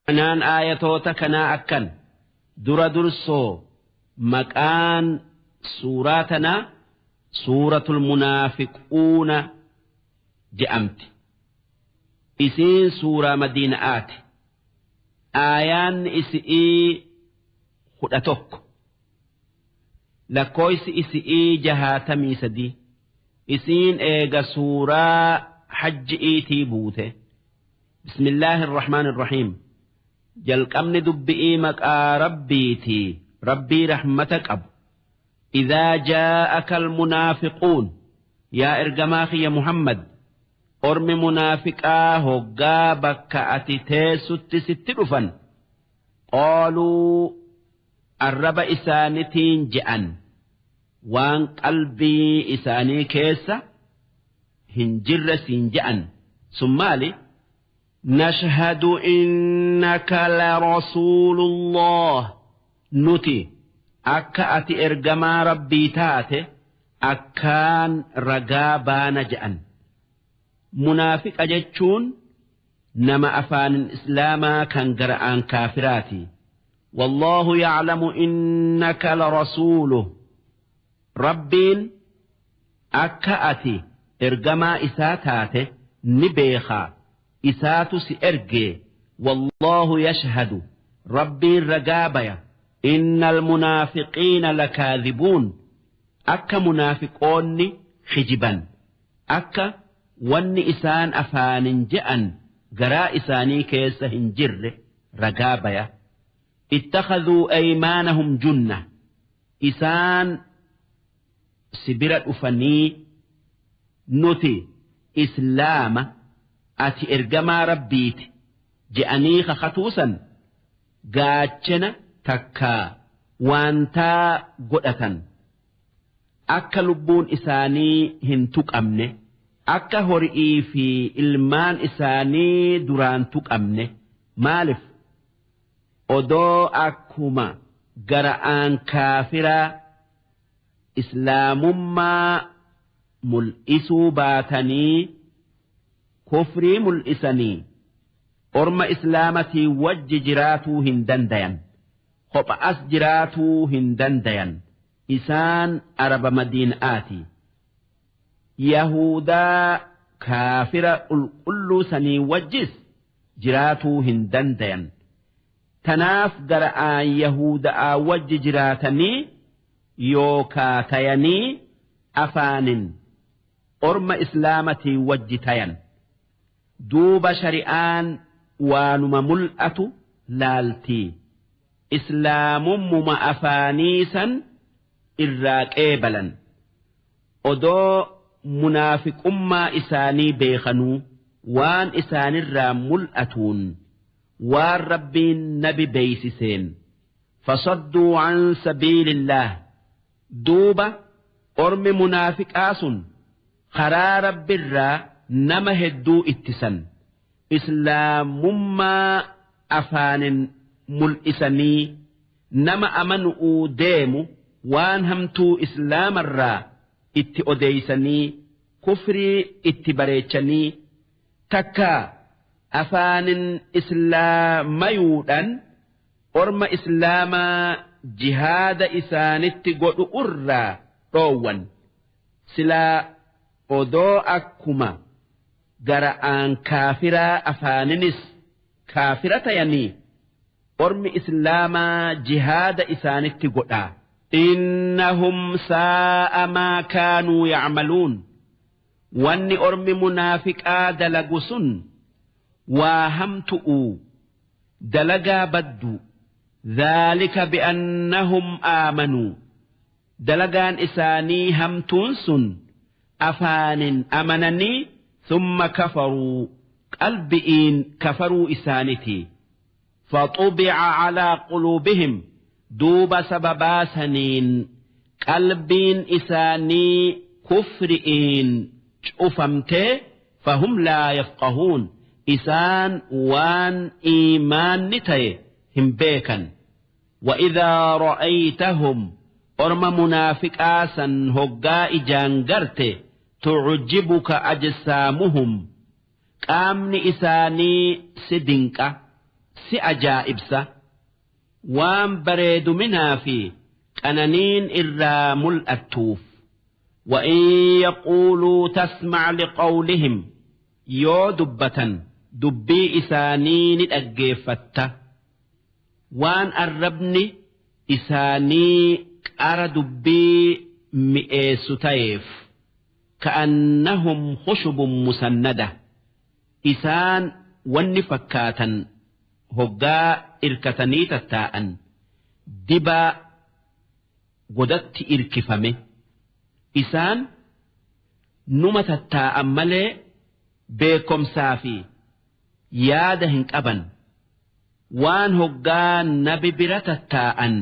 Ma'naan aayatoota kanaa akkan dura dursoo maqaan suuraa tanaa suuratul munaafiquuna je'amti. Isiin suuraa madiina'aati. Aayaanni isi'ii 11. Lakkooysi isi'ii 63. Isiin eega suuraa hajji'iitii buute. Bismillaahi irrahmaani irrahiim. Jalqabni dubbi'ii maqaa Rabbiitii Rabbii rahmata qabu. Idhaa jaa'aka almunaafiquun yaa ergamaa kiyya Muhammad ormi munaafiqaa hoggaa bakka ati teessutti sitti dhufan qaaluu arraba isaanitiin je'an waan qalbii isaanii keessa hin jirre siin je'an sun maali? Nashhadu innaka larasuulullah nuti akka ati ergamaa Rabbii taate akkaan ragaa baana je'an. Munaafiqa jechuun nama afaanin islaamaa kan gara'aan kaafiraati. Wallaahu ya'lamu innaka larasuuluh Rabbiin akka ati ergamaa isaa taate ni beekhaa isaatu si ergee wallaahu yashhadu Rabbiin ragaa baya innal munaafiqiina lakaadhibuun akka munaafiqoonni kijiban akka wanni isaan afaanin je'an garaa isaanii keessa hin jirre ragaa baya ittakhadhuu aymaanahum junna isaan si bira dhufanii nuti islaama ati ergamaa Rabbiiti je'anii kakatuu san gaachena takkaa waantaa godhatan akka lubbuun isaanii hin tuqamne akka hori'ii fi ilmaan isaanii duraan tuqamne maalif odoo akkuma gara'aan kaafiraa islaamummaa mul'isuu baatanii kufrii mul'isanii orma islaamatii wajji jiraatuu hin dandayan kopha as jiraatuu hin dandayan isaan araba madiina'aati yahudaa kaafira qulqulluu sanii wajjis jiraatuu hin dandayan tanaaf gara'aan yahuda'aa wajji jiraatanii yookaa tayanii afaanin orma islaamatii wajji tayan duuba shari'aan waanuma mul'atu laaltii islaamummuma afaanii san irraa qeebalan odoo munaafiqummaa isaanii beekanuu waan isaanirraa mul'atuun waan Rabbiin nabi beeysiseen fasadduu an sabiilillaah duuba ormi munaafiqaa sun karaa Rabbirraa nama hedduu ittisan islaamummaa afaanin mul'isanii nama amanu'uu deemu waan hamtuu islaamarraa itti odeeysanii kufrii itti bareechanii takkaa afaanin islaamayuudhan orma islaamaa jihaada isaanitti godhu'urraa dhoowwan silaa odoo akkuma gara'aan kaafiraa afaaninis kaafira tayanii ormi islaamaa jihaada isaanitti godhaa. Innahum saa'a maa kaanuu ya'maluun wanni ormi munaafiqaa dalagu sun waa hamtu'uu dalagaa badduu dhaalika bi'annahum aamanuu dalagaan isaanii hamtuun sun afaanin amananii thumma kafaruu qalbi'iin kafaruu isaanitii faxubi'a calaa quluubihim duuba sababaa saniin qalbiin isaanii kufri'iin cufamtee fahum laa yafqahuun isaan waan iimaanni taye hin beekan وإذا رأيتهم orma munaafiqaa san hoggaa ijaan garte tucjibuka ajsaamuhum qaamni isaanii si dinqa si ajaa'ibsa waan bareeduminaa fi qananiin irraa mul'attuuf. وإن يقولوا تسمع لقولهم yoo dubbatan dubbii isaanii ni dhaggeeffatta waan arrabni isaanii qara dubbii mi'eessu ta'eef. كأنهم خشب مسندة isaan wanni fakkaatan hoggaa irkatanii tattaa'an dibaa godatti irkifame. Isaan numa tattaa'an malee beekomsaa fi yaada hin qaban. Waan hoggaa nabi bira tattaa'an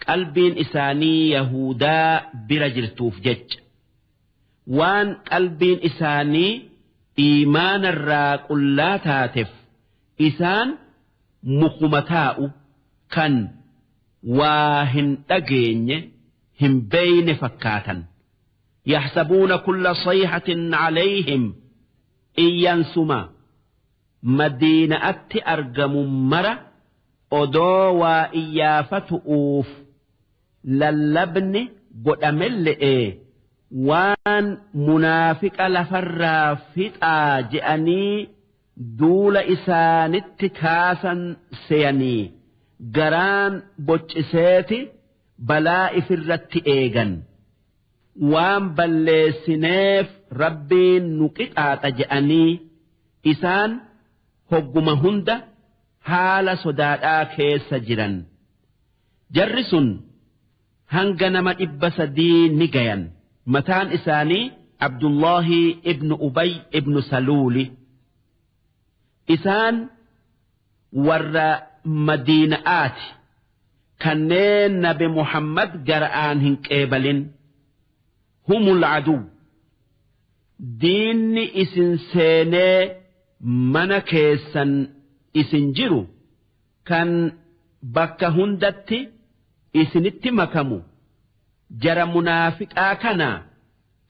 qalbiin isaanii Yahudaa bira jirtuuf jecha. Waan qalbiin isaanii iimaanarraa qullaa taateef isaan mukuma taa'u kan waa hin dhageenye hin beeyne fakkaatan. Yaxsabuuna kulla sayhatin calayhim iyyansuma madiina'atti argamu mara odoo waa iyyaafatu'uuf lallabni godhamelle'ee waan munaafiqa lafarraa fixaa je'anii duula isaanitti kaasan seyanii garaan bocciseeti balaa ifirratti eegan. Waan balleessineef Rabbiin nu qixaaxa je'anii isaan hogguma hunda haala sodaadhaa keessa jiran. Jarri sun hanga nama 300 ni gayan. Mataan isaanii Abdullahi ibnu Ubay ibnu Saluuli. Isaan warra Madiina'aati kanneen Nabi Muhammad gara'aan hin qeebalin. Humul aduw diinni isin seenee mana keessan isin jiru kan bakka hundatti isinitti makamu jara munaafiqaa kana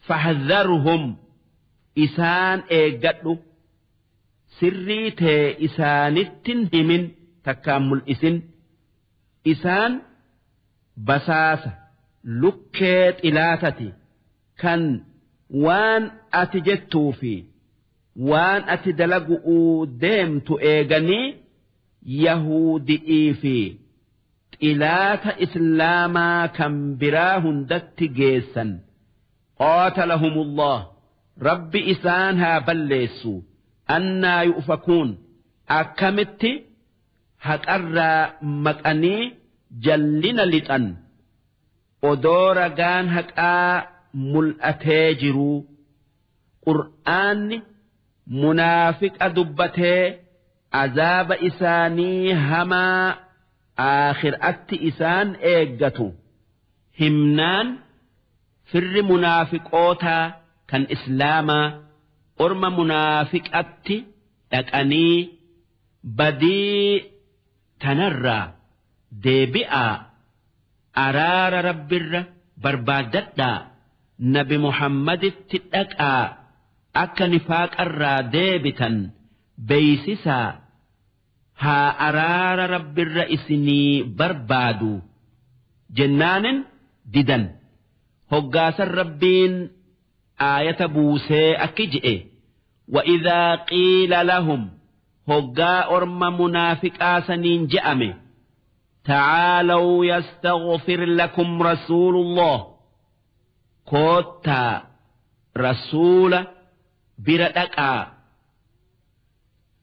fahdharhum isaan eeggadhu sirrii tee isaanittin himin takkaan mul'isin. Isaan basaasa lukkee xilaatati kan waan ati jettuu fi waan ati dalagu'uu deemtu eeganii Yahudi'ii fi xilaata Islaamaa kan biraa hundatti geessan. Qaatalahumullah Rabbi isaan haa balleessu. Annaa yu'fakuun akkamitti haqarraa maqanii jallina lixan odoo ragaan haqaa mul'atee jiruu. Qur'aanni munaafiqa dubbatee azaaba isaanii hamaa aakhiraatti isaan eeggatu himnaan firri munaafiqootaa kan Islaamaa orma munaafiqatti dhaqanii badii tanarraa deebi'aa araara Rabbirra barbaaddadhaa Nabi Muhammaditti dhaqaa akka nifaaqarraa deebitan beeysisaa haa araara Rabbirra isinii barbaadu jennaanin didan. Hoggaasan Rabbiin aayata buusee akki je'e. وإذا قيل لهم hoggaa orma munaafiqaa saniin je'ame تعالوا يستغفر لكم رسول الله koottaa rasuula bira dhaqaa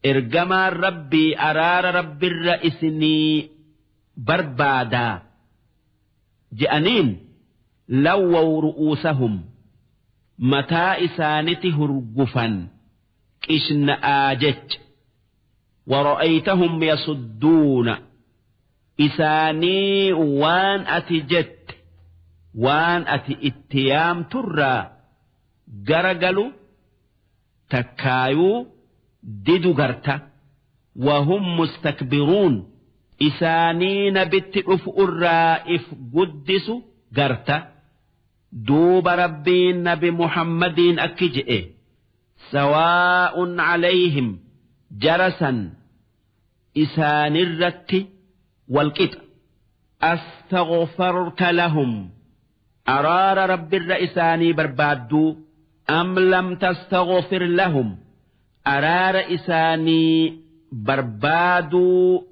ergamaan Rabbii araara Rabbirra isinii barbaadaa je'aniin lawwaw ru'uusahum mataa isaaniti hurgufan qishna'aa jecha. ورأيتهم يصدون isaanii waan ati jette waan ati itti yaamturraa garagalu takkaayuu didu garta. وهم mustakbiruun isaanii nabitti dhufu irraa if guddisu garta. Duuba Rabbiin Nabi Muhammadiin akki je'e سواء عليهم jarasan isaanirratti walqixa. Astaghfarta lahum araara rabbirra isaanii barbaadduu am lam tastaghfir lahum araara isaanii barbaaduu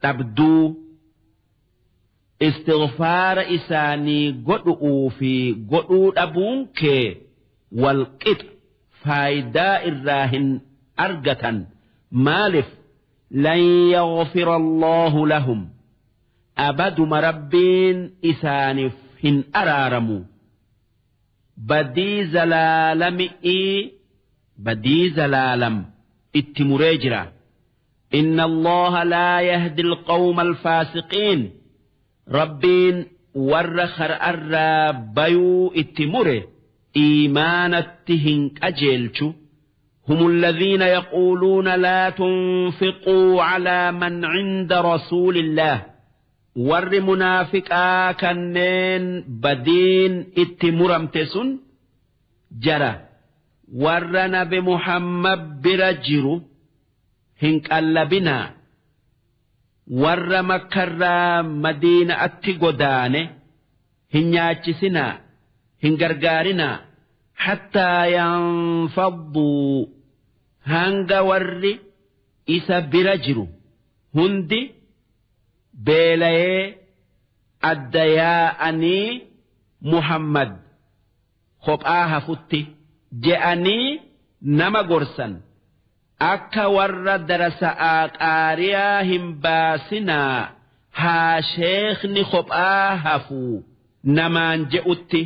dhabduu istighfaara isaanii godhu'uu fi godhuu dhabuun kee walqixa faayidaa irraa hin argatan maalif lan yaghfira Allahu lahum abaduma rabbiin isaaniif hin araaramu badii zalaalami'ii badii zalaalam itti muree jira. Inna Allaha laa yahdi alqawma alfaasiqiin rabbiin warra khar'arraa bayuu itti mure iimaanatti hin qajeelchu. هم الذين يقولون لا تنفقوا على من عند رسول الله warri munaafiqaa kanneen badiin itti muramte sun jara warra nabi Muhammad bira jiru hin qallabinaa warra makkarraa madiina'atti godaane hin nyaachisinaa hin gargaarinaa hattaa yanfadduu hanga warri isa bira jiru hundi beelayee adda yaa'anii Muhammad kophaa hafutti je'anii nama gorsan akka warra darasa'aa qaariyaa hin baasinaa haa sheekni kophaa hafuu namaan je'utti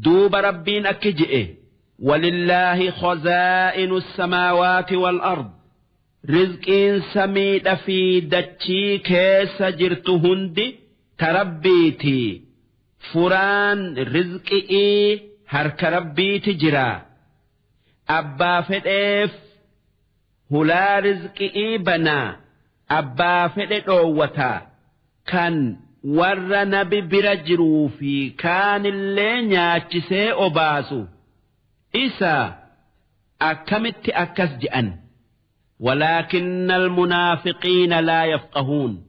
duuba rabbiin akki je'e walillaahi khazaa'inu samaawaati wal ard rizqiin samiidha fi dachii keessa jirtu hundi tarabbiiti furaan rizqi'ii harka rabbiiti jira abbaa fedheef hulaa rizqi'ii banaa abbaa fedhe dhoowwataa kan warra nabi bira jiruu fi kaanillee nyaachisee obaasu isa akkamitti akkas je'an. ولكن المنافقين لا يفقهون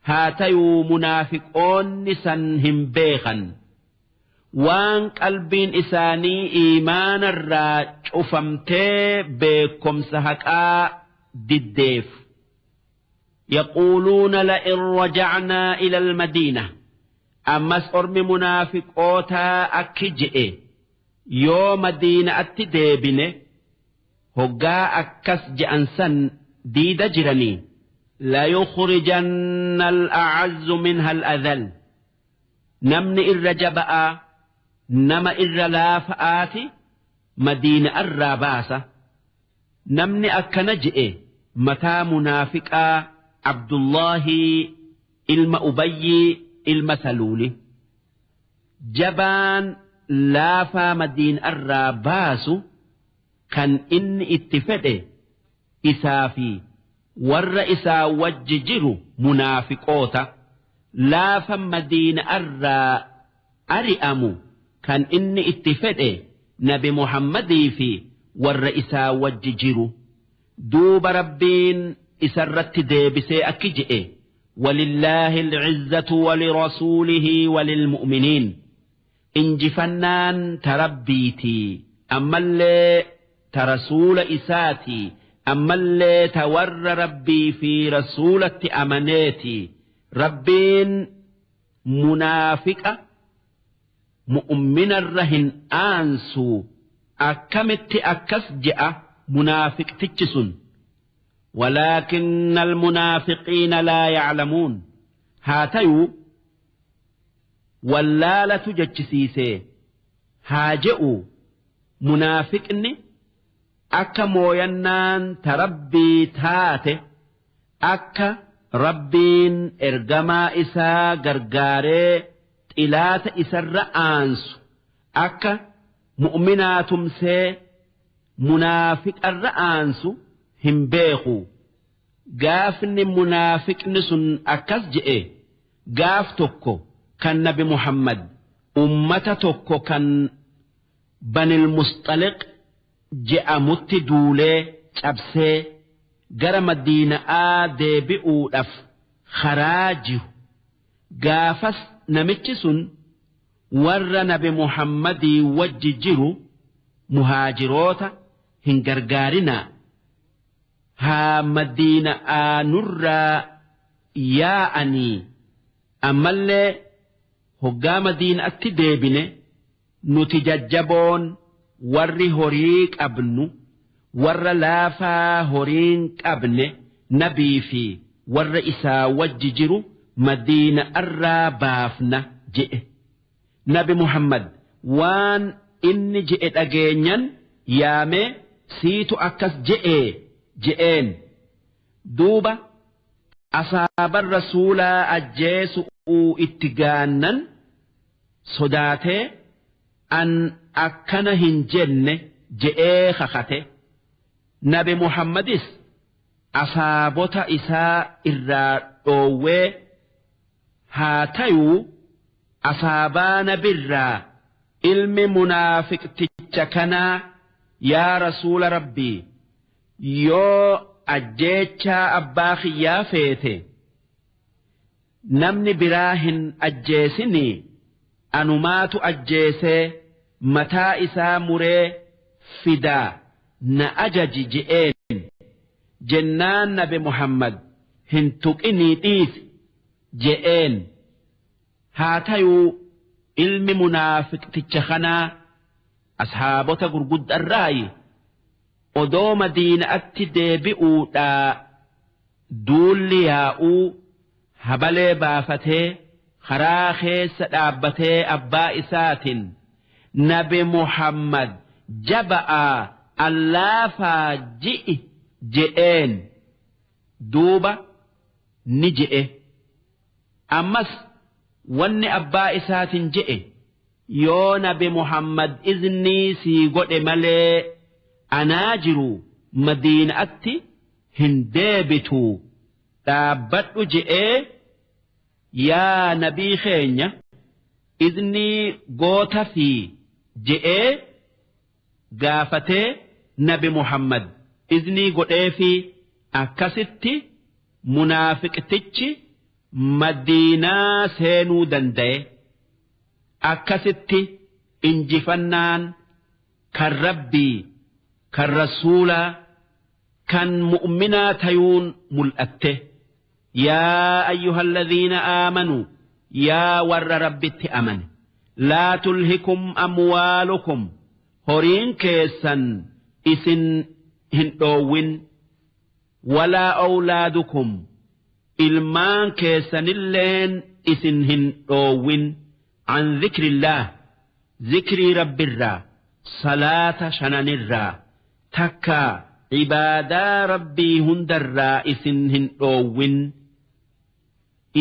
هاتيو منافقون سنهم بيخا وان قلبين إساني إيمان الراج أفمتي بكم سهكا دديف يقولون لئن رجعنا إلى المدينة أما أرم منافق أوتا أكجئ يوم مدينة أتديبنه hoggaa akkas je'an san diida jiranii la yukhrijanna al-a'azzu minha al-adhal namni irra jaba'aa nama irra laafa'aati madiina irraa baasa namni akkana je'e mataa munaafiqaa Abdullaahi ilma Ubayyii ilma Saluuli jabaan laafaa madiina irraa baasu kan inni itti fedhe isaa fi warra isaa wajji jiru munaafiqoota laafa madiina irraa ari'amu kan inni itti fedhe nabi Muhammadii fi warra isaa wajji jiru duuba rabbiin isarratti deebisee akki je'e walillaahi al'izzatu walirasuulihi walilmu'miniin injifannaan tarabbiitii ammallee tarasuula isaatii ammallee ta warra rabbii fi rasuulatti amaneeti rabbiin munaafiqa mu'minarra hin aansu akkamitti akkas je'a munaafiqtichi sun walaakinna almunaafiqiina laa ya'lamuun haa tayuu wallaalatu jechisiisee haa je'u munaafiqni akka mooyannaan ta rabbii taate akka rabbiin ergamaa isaa gargaaree xilaata isarra aansu akka mu'minaa tumsee munaafiqarra aansu hin beeku gaafni munaafiqni sun akkas je'e gaaf tokko kan nabi Muhammad ummata tokko kan banil musxaliq je'amutti duulee cabsee gara Madiina'aa deebi'uudhaf karaa jiru. Gaafas namichi sun warra nabi Muhammadii wajji jiru muhaajiroota hin gargaarinaa, haa Madiina'aa nurraa yaa'anii, ammallee hoggaa Madiina'atti deebine nuti jajjaboon warri horii qabnu warra laafaa horiin qabne nabii fi warra isaa wajji jiru Madiina'arraa baafna je'e. Nabi Muhammad waan inni je'e dhageenyan yaamee, "Siitu akkas je'ee?" je'een. Duuba asaaban rasuulaa ajjeesu'uu itti gaannan sodaatee, "An akkana hin jenne" je'ee kakate. Nabi Muhammadis asaabota isaa irraa dhoowwee. Haa tayuu asaabaa nabirraa ilmi munaafiqticha kanaa, "Yaa rasuula Rabbii, yoo ajjeechaa abbaa kiyyaa feete namni biraa hin ajjeesinii, anumaatu ajjeesee mataa isaa muree fidaa, na ajaji" je'een. Jennaan nabi Muhammad, "Hin tuqinii, dhiisi" je'een. Haa tayuu ilmi munaafiqticha kanaa ashaabota gurguddarraayi odoo Madiina'atti deebi'uudhaa duulli yaa'uu habalee baafatee karaa keessa dhaabbatee abbaa isaatiin, "Nabi Muhammad jaba'aa, allaafaa ji'i" je'een. Duuba ni je'e. Ammas wanni abbaa isaatiin je'e, "Yoo nabi Muhammad iznii sii godhe malee anaa jiru Madiina'atti hin deebitu, dhaabbadhu" je'ee. "Yaa nabii keenya, iznii goota fi?" je'ee gaafatee. Nabi Muhammad iznii godhee fi akkasitti munaafiqtichi Madiinaa seenuu danda'e. Akkasitti injifannaan kan Rabbii, kan rasuulaa, kan mu'minaa tayuun mul'atte. Yaa ayyuhalladhiina aamanuu, yaa warra Rabbitti amane, laa tulhikum amwaalukum, horiin keessan isin hin dhoowwin, walaa awlaadukum, ilmaan keessanilleen isin hin dhoowwin, an dhikrillaah, zikrii Rabbirraa, salaata shananirraa, takka ibaadaa Rabbii hundarraa isin hin dhoowwin.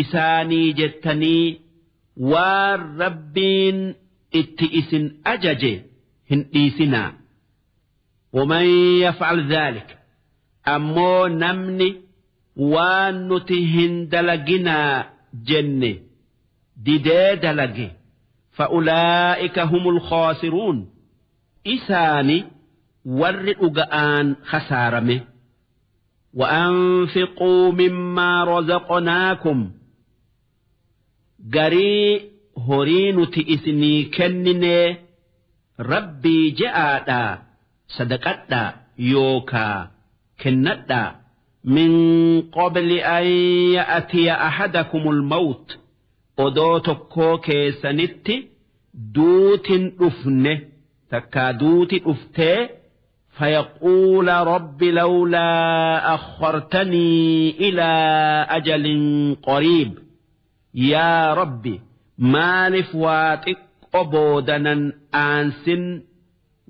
Isaanii jettanii waan Rabbiin itti isin ajaje hin dhiisinaa. Waman yaf'al dhaalik, ammoo namni waan nuti hin dalaginaa jenne didee dalage, fa'ulaa'ika humul khaasiruun, isaani warri dhuga'aan khasaarame. Wa'anfiquu mimmaa razaqnaakum, garii horii nuti isinii kenninee Rabbii je'aadhaa sadaqadhaa yookaa kennadhaa. Min qabli an ya'tiya ahadakumul mawt, odoo tokkoo keessanitti duutin dhufne, takkaa duuti dhuftee, fayaquula rabbi lawlaa akhartanii ilaa ajalin qariib, yaa Rabbi, maalif waa xiqqo boodanan aansin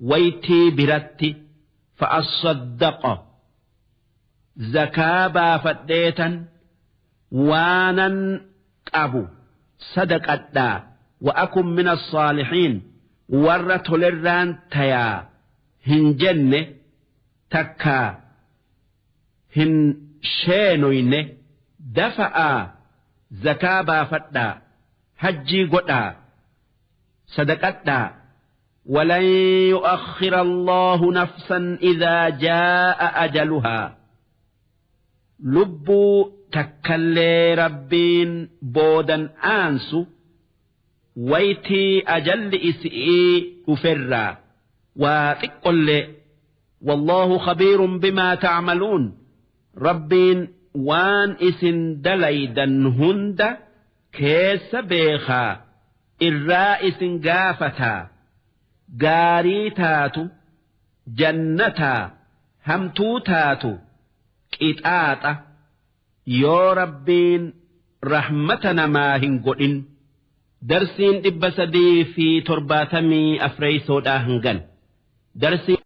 waytii biratti, fa'assaddaqa, zakaa baafadheetan waanan qabu sadaqadhaa, wa akun min as-saalihiin, warra tolerraan tayaa hin jenne, takkaa hin sheenoyne. Dafa'aa zakaa baafadhaa, hajjii godhaa, sadaqadhaa. Walan yu'akhkhira Allahu nafsan idhaa jaa'a ajaluhaa. Lubbuu takkallee Rabbiin boodan aansu waytii ajalli isi'ii dhuferraa waa xiqqollee. Wallaahu khabiirun bimaa ta'maluun. Rabbiin waan isin dalaydan hunda keessa beekhaa irraa isin gaafataa. Gaarii taatu jannataa hamtuu taatu qixaaxa yoo Rabbiin rahmata namaa hin godhin. Darsiin 374 hangan. Darsiin.